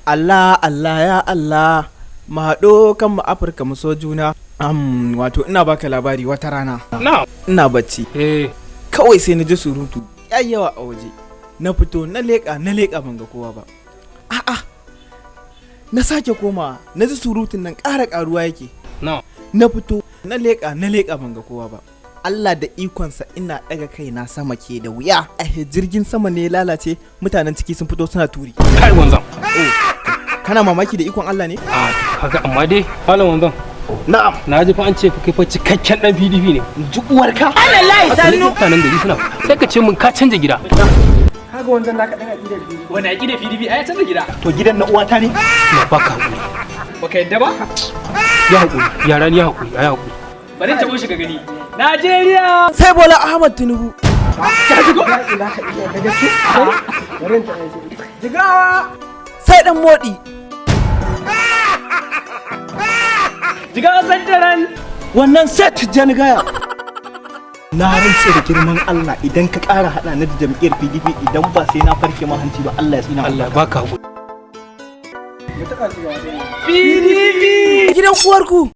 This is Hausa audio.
Allah Allah ya Allah, mu haɗo kan mu Afirka, mu so juna. Wato ina baka labari, wata rana Na'am. ina bacci, kawai sai na ji surutu ya yawa a waje. Na fito na leƙa, na leƙa, ban ga kowa ba. A'a, na sake komawa, na ji surutun nan ƙara ƙaruwa yake. Na'am. Na fito na leƙa, na leƙa, ban ga kowa ba. Allah da ikonsa, ina ɗaga kai na sama ke da wuya a jirgin sama ne ya lalace, mutanen ciki sun fito suna turi. Kai wanzam. Oh, kana mamaki da ikon Allah ne? A kaga, amma dai malam wanzam. Na'am. Na ji fa an ce fa kai fa cikakken dan PDP ne. Ji uwarka. Allah sannu. Mutanen gari suna sai ka ce mun ka canja gida. Kaga wanzan naka dan aqidar PDP. Wani aƙida PDP? Ai ya canza gida. To, gidan na uwata ne? Na baka hakuri. Baka yadda ba? Ya hakuri, yara ni ya hakuri, ya hakuri. Bari ta shi ka gani. Najeriya! Sai Bola Ahmad Tinubu. La ilaha illa, da gaske. Bari in taɓa shi. Jigawa. Sai dan modi. Jigawa Santaran! Wannan set Tijjani Gaya. Na rantse da girman Allah, idan ka ƙara haɗa na da jam'iyyar PDP, idan ba sai na farke ma hanci ba, Allah ya tsina. Allah ya baka hakuri. PDP! Gidan uwarku.